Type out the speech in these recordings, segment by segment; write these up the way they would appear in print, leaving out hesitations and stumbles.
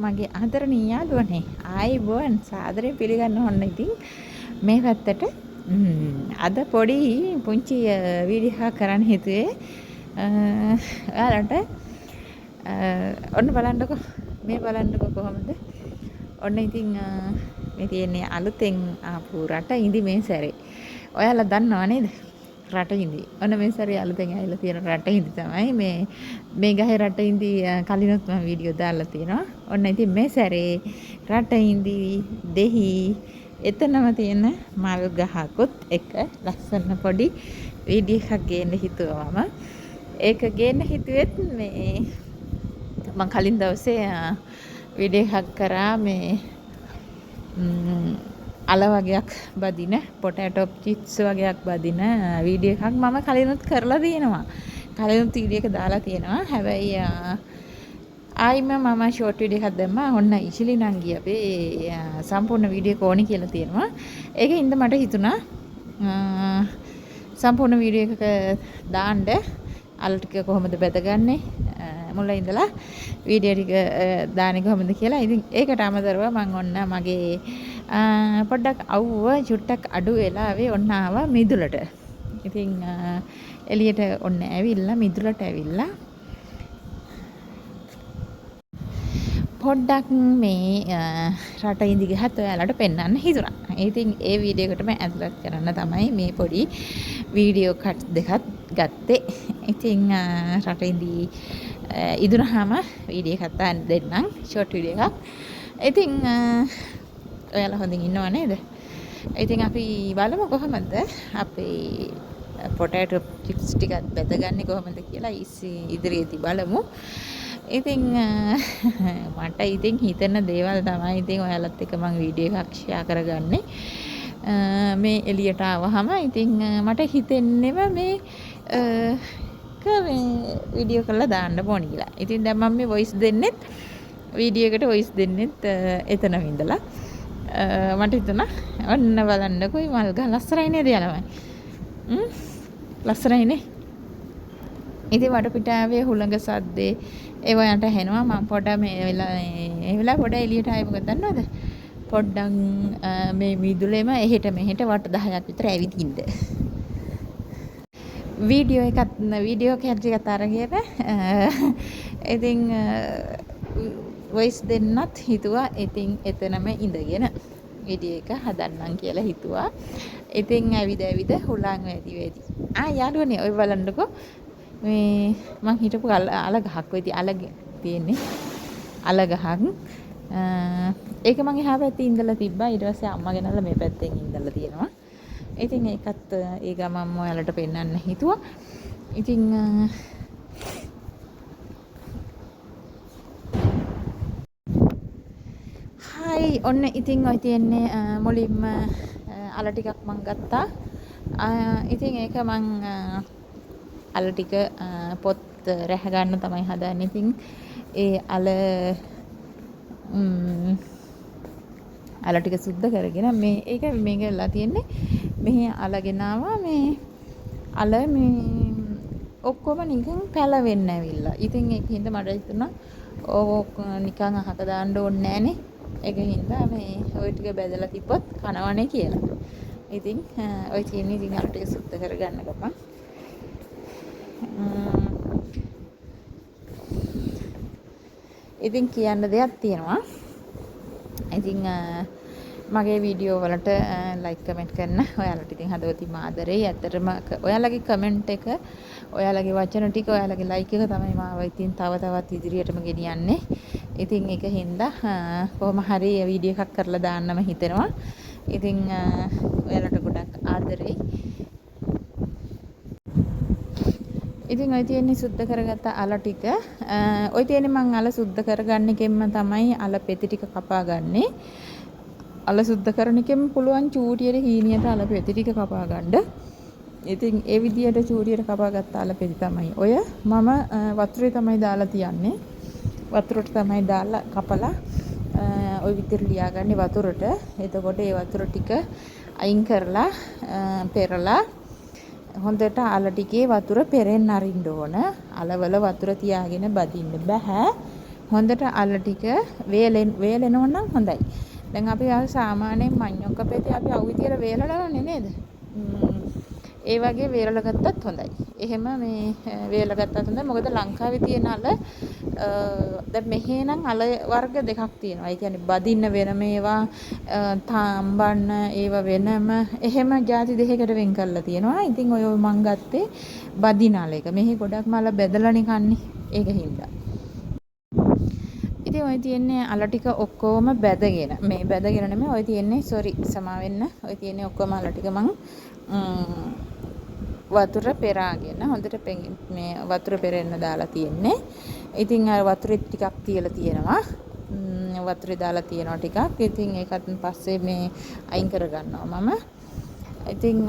මගේ ආදරණීය යාළුවනේ. ආයිබෝන් සාදරයෙන් පිළිගන්න ඕන. ඉතින් මේ පැත්තට අද පොඩි පුංචි වීඩියෝ එකක් කරන්න හිතුවේ ඔයාලට. ඔන්න බලන්නකෝ, මේ බලන්නකෝ කොහොමද. ඔන්න ඉතින් මේ තියෙන්නේ අලුතෙන් ආපු රට ඉදි මේ සැරේ. ඔයාලා දන්නව නේද? රට ඉදි. ඔන්න මේ සැරේ අලුතෙන් ඇවිල්ලා තියෙන රට ඉදි තමයි මේ. මේ ගහේ රට ඉදි කලිනුත් මම වීඩියෝ දාලා තියෙනවා. ඔන්න ඉතින් මේ සැරේ රට ඉදි දෙහි එතනම තියෙන මල් ගහකුත් එක ලස්සන පොඩි වීඩියෝ එකක් ගේන්න හිතුවා මම. ඒක ගේන්න හිතුවෙත් මේ මං කලින් දවසේ වීඩියෝ එකක් කරා මේ අල වගයක් බදින, පොටැටෝ චිප්ස් වගයක් බදින වීඩියෝ එකක් මම කලිනුත් කරලා තියෙනවා. කලිනුත් වීඩියෝ එක දාලා තියෙනවා. හැබැයි ආයිම මම ෂෝට් වීඩියෝ එකක් දැම්මා. ඔන්න ඉෂිලි නංගි අපේ සම්පූර්ණ වීඩියෝ එක ඕනි කියලා තියෙනවා. ඒකෙන් මට හිතුණා සම්පූර්ණ වීඩියෝ එකක දාන්න අල ටික කොහොමද බැදගන්නේ මුල ඉඳලා වීඩියෝ ටික දාන්නේ කොහොමද කියලා. ඉතින් ඒකට අමතරව මං ඔන්න මගේ පොඩ්ඩක් අවුව චුට්ටක් අඩු වෙලාවේ ඔන්න ආවා මිදුලට. ඉතින් එළියට ඔන්න ඇවිල්ලා මිදුලට ඇවිල්ලා පොඩ්ඩක් මේ රට ඉදි ගහත් ඔයාලට පෙන්වන්න හිතුණා. ඉතින් ඒ වීඩියෝ එකටම ඇතුළත් කරන්න තමයි මේ පොඩි වීඩියෝ කට් දෙකක් ගත්තේ. ඉතින් රට ඉදි ඉදුණාම වීඩියෝ එකක් දාන්න දෙන්නම්, ෂෝට් වීඩියෝ එකක්. ඉතින් ඔයාලා හොඳින් ඉන්නව නේද? ඉතින් අපි බලමු කොහොමද අපේ පොටැටෝ චිප්ස් ටිකක් බැදගන්නේ කොහොමද කියලා ඉදිරියේදී බලමු. ඉතින් මට ඉතින් හිතෙන දේවල් තමයි ඉතින් ඔයාලත් එක්ක මං වීඩියෝ එකක් ෂෙයා කරගන්නේ. මේ එළියට ආවහම ඉතින් මට හිතෙන්නෙම මේ මේ වීඩියෝ කරලා දාන්න ඕනි කියලා. ඉතින් දැන් මම මේ වොයිස් දෙන්නෙත්, වීඩියෝ එකට වොයිස් දෙන්නෙත් එතනම ඉඳලා. මට හිතුණා ඔන්න බලන්නකෝ මල් ගහ ලස්සනයි නේද යාළුවා? ලස්සනයි නේ. ඉතින් වටපිටාවේ හුළඟ සද්දේ ඒවා යට ඇහෙනවා. මම පොඩ මේ වෙලාව ඒ වෙලාව පොඩ එළියට ආයේ මොකද දන්නවද? පොඩ්ඩක් මේ මිදුලෙම එහෙට මෙහෙට වට 10ක් විතර ඇවිදින්න. වීඩියෝ එකත් වීඩියෝ කැට් ටිකත් අරගෙන ඉතින් වොයිස් දෙන්නත් හිතුවා. ඉතින් එතනම ඉඳගෙන වීඩියෝ එක හදන්නම් කියලා හිතුවා. ඉතින් ඇවිද ඇවිද හුලං වැදි වැදි. ආ යාළුවනේ ඔය බලන්නකෝ මේ මං හිටපු අල ගහක් ඔය අල තියෙන්නේ අල ගහක්. ඒක මං එහා පැත්තේ ඉඳලා තිබ්බා. ඊට පස්සේ අම්මා ගෙනල්ලා මේ පැත්තෙන් ඉඳලා තියෙනවා. ඉතින් ඒකත් ඒ ගමන්ම ඔයාලට පෙන්වන්න හිතුවා. ඉතින් හායි ඔන්න ඉතින් ඔය තියෙන්නේ මුලින්ම අල ටිකක් මං ගත්තා. ඉතින් ඒක මං අල ටික පොත් රැහ ගන්න තමයි හදන්නේ. ඉතින් ඒ අල අල ටික සුද්ධ කරගෙන මේ ඒක මේක වෙලා තියෙන්නේ මෙහි අල ගෙනාවා. මේ අල මේ ඔක්කොම නිකන් පැලවෙන්න ඇවිල්ලා. ඉතින් ඒක හින්දා මට හිතුණා ඕක නිකන් අහක දාන්න ඕනේ නෑනේ. ඒක හින්දා මේ ඔය ටික බැදලා තිබ්බොත් කනවනේ කියලා. ඉතින් ඔය තියෙන්නේ ඉතින් අල ටික සුද්ධ කරගන්න ගමන්. ඉතින් කියන්න දෙයක් තියෙනවා. ඉතින් මගේ වීඩියෝ වලට ලයික් කමෙන්ට් කරන ඔයාලට ඉතින් හදවතින්ම ආදරෙයි. ඇත්තටම ඔයාලගේ කමෙන්ට් එක, ඔයාලගේ වචන ටික, ඔයාලගේ ලයික් එක තමයි මාව ඉතින් තව තවත් ඉදිරියටම ගෙනියන්නේ. ඉතින් ඒක හින්දා කොහොම හරි වීඩියෝ එකක් කරලා දාන්නම හිතෙනවා. ඉතින් ඔයාලට ගොඩක් ආදරෙයි. ඉතින් ඔය තියෙන්නේ සුද්ධ කරගත්ත අල ටික. ඔය තියෙන්නේ මං අල සුද්ධ කරගන්න එකෙන්ම තමයි අල පෙති ටික කපා ගන්නෙ. අල සුද්ධ කරන එකෙන්ම පුළුවන් චූටියට හීනියට අල පෙති ටික කපා ගන්න. ඉතින් ඒ විදියට චූටියට කපා ගත්ත අල පෙති තමයි ඔය. මම වතුරේ තමයි දාලා තියන්නේ. වතුරට තමයි දාලා කපලා ඔය විදියට ලියාගන්නේ වතුරට. එතකොට ඒ වතුර ටික අයින් කරලා පෙරලා හොඳට අල ටිකේ වතුර පෙරෙන්න අරින්න ඕන. අලවල වතුර තියාගෙන බදින්න බෑ. හොඳට අල ටික වේලෙනවා නම් හොඳයි. දැන් අපි අර සාමාන්‍යයෙන් මඤ්ඤොක්ක පෙති අපි අවුවේ තියලා වේලනවනේ නේද? ඒ වගේ වේලලා ගත්තත් හොඳයි. එහෙම මේ වේලා ගත්තත් හොඳයි. මොකද ලංකාවේ තියෙන අල දැන් මෙහි නම් අල වර්ග දෙකක් තියෙනවා. ඒ කියන්නේ බදින්න වෙනම ඒවා, තම්බන්න ඒවා වෙනම, එහෙම ජාති දෙකකට වෙන් කරලා තියෙනවා. ඉතින් ඔය මං ගත්තේ බදින අල එක. මෙහි ගොඩක්ම අල බැදලානේ කන්නේ. ඒක හින්දා. ඉතින් ඔය තියෙන්නේ අල ටික ඔක්කොම බැදගෙන, මේ බැදගෙන නෙමෙයි ඔය තියෙන්නේ, සෝරි සමා වෙන්න, ඔය තියෙන්නේ ඔක්කොම අල ටික මං වතුර පෙරාගෙන හොඳට මේ වතුර පෙරෙන්න දාලා තියෙන්නේ. ඉතින් අර වතුරේ ටිකක් තියලා තියෙනවා. වතුරේ දාලා තියෙනවා ටිකක්. ඉතින් ඒකත් පස්සේ මේ අයින් කරගන්නවා මම. ඉතින්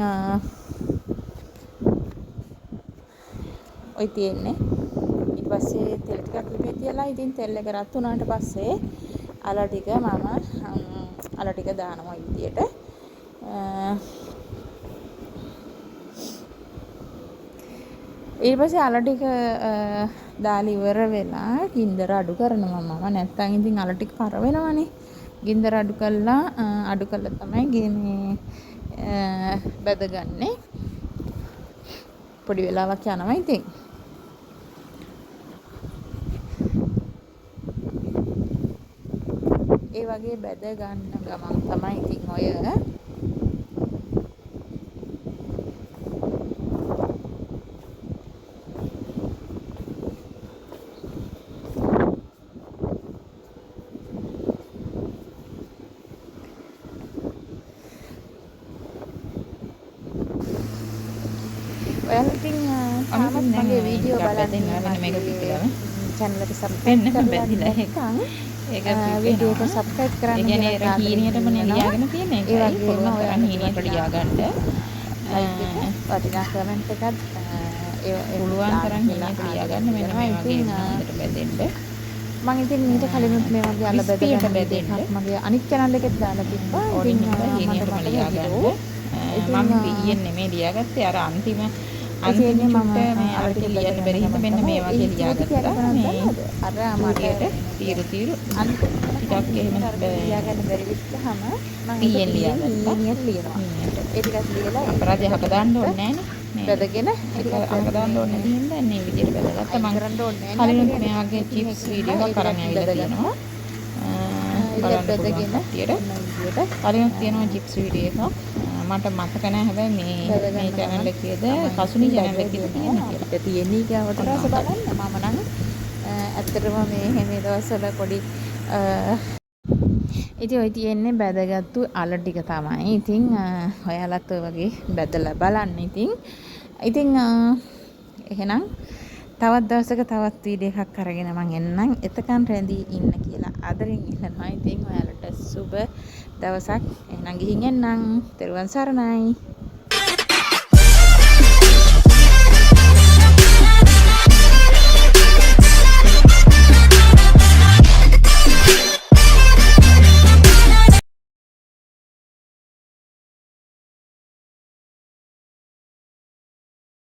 ඔය තියෙන්නේ. ඊට පස්සේ තෙල් ටිකක් ලිපේ තියලා ඉතින් තෙල් එක රත් වුණාට පස්සේ අල ටික මම අල ටික දානවා විදියට. ඊට පස්සේ අල ටික දාලා ඉවර වෙලා ගින්දර අඩු කරනවා මම. නැත්තම් ඉතින් අල ටික කර වෙනවනේ. ගින්දර අඩු කළා තමයි මේ බැදගන්නේ. පොඩි වෙලාවක් යනවා ඉතින්. ඒ වගේ බැද ගන්න ගමන් තමයි ඉතින් ඔය ඔයාලා ඉතින් තාමත් මගේ වීඩියෝ බලන්න මේක පිපිලා චැනල් එක සබ්ස්ක්‍රයිබ් කරලා නැත්නම් ඒක වීඩියෝ එක සබ්ස්ක්‍රයිබ් කරන්න. ඒ කියන්නේ අර හීනියටම නේ ලියාගෙන තියෙන ඒ එකයි. වගේම පුළුවන් තරම් ඔයාලා හීනියට ලියා ගන්න. ලයික් එක, වටිනා කමෙන්ට් එකත් ඒ පුළුවන් තරම් හීනියට ලියා ගන්න. මෙන්න මේ වගේ හොඳට බැදෙන්න. මං ඉතින් මීට කලිනුත් මේ වගේ අල බැද ක්‍රිස්පියට ගන්න බැදෙන්න. එකක් මගේ අනිත් චැනල් එකෙත් දාලා තිබ්බා. ඕනින් ඉතින් හින්දා මට හීනියටම මතක ලියා හිටියෝ. ගන්න. මම ඊයෙන් නෙමෙයි ලියාගත්තේ, අර අන්තිම අන්තිම මම චුට්ට මේ අර අර ටික ටික ලියන්න බැරි හින්දා මෙන්න මේ වගේ ලියාගත්තා. මේ අර මට තීරු තීරු අන්තිම ටිකක් එහෙම ලියාගන්න බැරි වෙච්චහම මම ඊයෙන් ලියාගත්තා. හීනියට ලියනවා. ඒ ටිකත් ලියලා අපරාධය හක දාන්න ඕනේ නෑනේ. බැදගෙන ඒක අහක දාන්න ඕනේ නැති හින්දා මේ විදියට බැදගත්තා. මං කරන්න ඕනේ නෑනේ. කලිනුත් මේ වගේ චිප්ස් වීඩියෝ එකක් අරන් ඇවිල්ලා තියෙනවා. බලන්න පුළුවන් කට්ටියට. කලිනුත් තියෙනවා චිප්ස් වීඩියෝ එකක්. මට මතක නෑ හැබැයි මේ මේ චැනල් එකේද කසුනි චැනල් එකේද තියෙන්නේ කියලා. අපිට තියෙන්නේ ඊගාවට රස බලන්න. මම නම් ඇත්තටම මේ දවස්වල පොඩි ඉතින් ඔය තියෙන්නේ බැදගත්තු අල ටික තමයි. ඉතින් ඔයාලත් ඔය වගේ බැදලා බලන්න. ඉතින් එහෙනම් තවත් දවසක තවත් වීඩියෝ එකක් අරගෙන මං එන්නම්. එතකන් රැඳී ඉන්න කියලා ආදරෙන් ඉල්ලනවා. ඉතින් ඔයාලට සුබ දවසක්. එහෙනම් ගිහින් එන්නම්. තෙරුවන් සරණයි.